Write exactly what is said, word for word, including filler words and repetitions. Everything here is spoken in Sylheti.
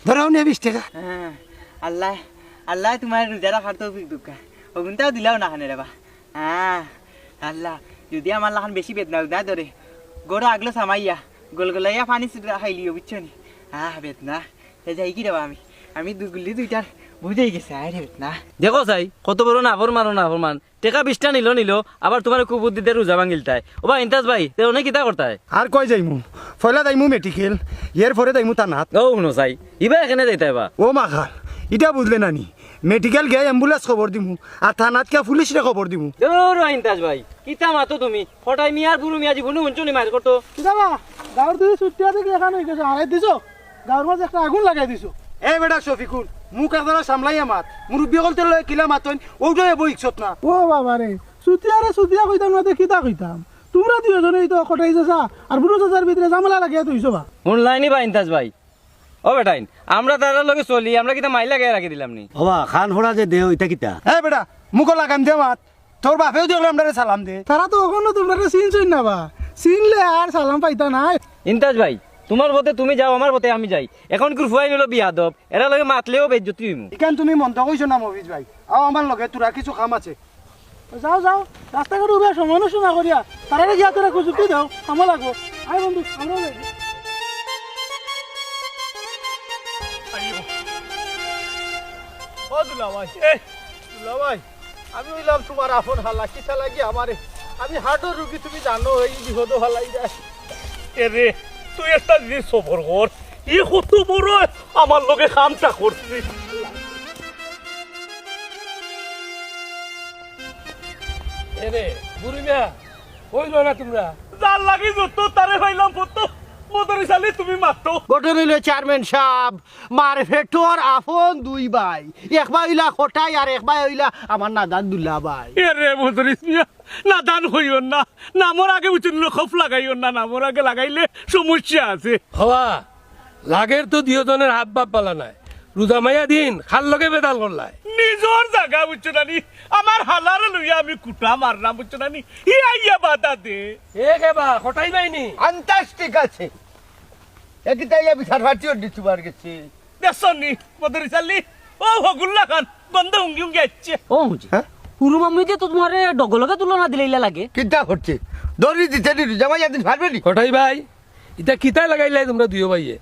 ধরো নে বিশ টেকা। হ্যাঁ, আল্লাহ, আল্লাহ তুমার রোজা রাখার তৌফিক দেউক্কা। অগুনতাও দিলাও না খানে রে বা। হ্যাঁ, আল্লাহ, যুদি আমার লাখান বেশি বেদনা উদনা ধরে, গরো আগলো সামাইয়া, গলগলাইয়া পানি ছুটা খাইলিও, বুঝছো নি? আহ, বেদনা। হে যাই কি রে বা আমি? আমি দুগুলি দুইটার বুঝাই গেছে, আয় রে বেদনা। দেখো চাই, কত বড় নাফরমান, নাফরমান। টেকা বিশটা নিলো, নিলো, আবার তুমারে কুবুদ্ধি দে রোজা ভাঙ্গিলতায়। ও বা ইন্তাজ ভাই, তে অনে কিতা করতায়? আর কই যাইমু? পয়লা যাইমু মেডিকেল, এর পরে যাইমু থানাত। ও হুনো চাই, ইবা এখানে যাইতায় বা? ও মাখাল, ইটা বুঝলে না নি? মেডিকেল গিয়া অ্যাম্বুলেন্স খবর দিমু, আর থানাত গিয়া পুলিশরে খবর দিমু। দূর ও ইন্তাজ ভাই, কিতা মাতো তুমি? কটাই মিয়া আর বুরু মিয়া জীবনে হুনছো নি মাইর করতো? কিতা বা? গাউর দুই ছুটিয়া দেখি এখান অই গেছে, হারাই দিছো। গাউর মাঝে একটা আগুন লাগাই দিছো। এ বেটা শফিকুল, মুখ একদারা সামলাইয়া মাত। মুরব্বি অকলতর লগে কিলা মাতইন, অউটাও এবো ইচ্ছত না। ও বাবা রে, ছুটিয়ারে ছুটিয়া কইতাম না তে কিতা কইতাম? তুমরা দুইওজনেই তো কটাই চাচা আর বুরু চাচার ভিতরে ঝামেলা লাগাইয়া থইছো বা। হুনলায় নি বা ইন্তাজ ভাই? ও বেটাইন, আমরা তারার লগে চলি, আমরা কিতা মাইর লাগাইয়া রাখি দিলাম নি? ও বা, কান ফড়া যে দেও, ইতা কিতা? এ বেটা, মুখো লাগাম দে মাত। তোর বাপেও দেখলে আমরারে সালাম দে। তারা তো অখনো তুমরারে চিনছইন না বা। চিনলে আর সালাম পাইতা নায়। ইন্তাজ ভাই, তুমার পথে তুমি যাও, আমার পথে আমি যাই। এখনকুর ফুয়াইন অইলো বিয়াদব, এরার লগে মাতলেও বেইজ্জতি অইমু। ইখান তুমি মন্দ কইছো না মফিজ ভাই। আও আমার লগে, তোরা কিছু কাম আছে। যাও, যাও, রাস্তাঘাটো উবাই সময় নষ্ট না করিয়া, তারারে গিয়া তোরা কুচুক্তি দেও, কামো লাগবো। আয় বন্ধু, আমরাও যাই। আইও। ও দুলাভাই, এ, দুলাভাই, আমি অইলাম তুমার আপন হালা, কিতা লাগি আমারে? আমি হার্টর রুগী, তুমি জানো, এই বিপদো ফালাই দেয়। এরে, তুই একটা জিনিস সবর কর, ই কত বড় আমার লগে কামটা করছে। এরে, বুড়ি মিয়া, অইলো না তুমরা? যার লাগি যত তারে পাইলাম কত, মদরি চালি তুমি মাতো। ঘটনা অইলো চেয়ারম্যান সাব, মার পেটর আপন দুই ভাই, এক ভাই অইলা কটাই আর এক ভাই অইলা আমার নাদান দুলাভাই। এরে মদরি মিয়া, নাদান কইও না, নামর আগে উচুন খফ লাগাইও না, নামর আগে লাগাইলে সমস্যা আছে। হওয়া, লাগের তো দুইওজনের হাব ভাব বালা নায়। রোজা মাইয়া দিন কার লগে বেতাল করলায়। নিজর জাগা বুঝছো না নি? আমার হালারে লইয়া আমি কুটা মারলাম বুঝছো না নি? ই আইয়া বাধা দে। এ কে বা, কটাই বাইনি? আন্তাস ঠিক আছে। এ কিতা ইয়া বিচার ফাটি অর দিছি বার গেছে। দেখছো নি, মদরি চালি? ও হগুল্লা খান, গন্ধ হুঙ্গি হুঙ্গি আইছে। ও হুজি। হ্যাঁ? হুরু মামুয়ে তো তুমারে ডগলগে তুলনা দিলে ইলা লাগে। কিতা করছে? দড়ি দিতে দিতে জামাই একদিন ফাটবে নি? কটাই ভাই, ইতা কিতা লাগাইলায় তুমরা দুইও ভাইয়ে?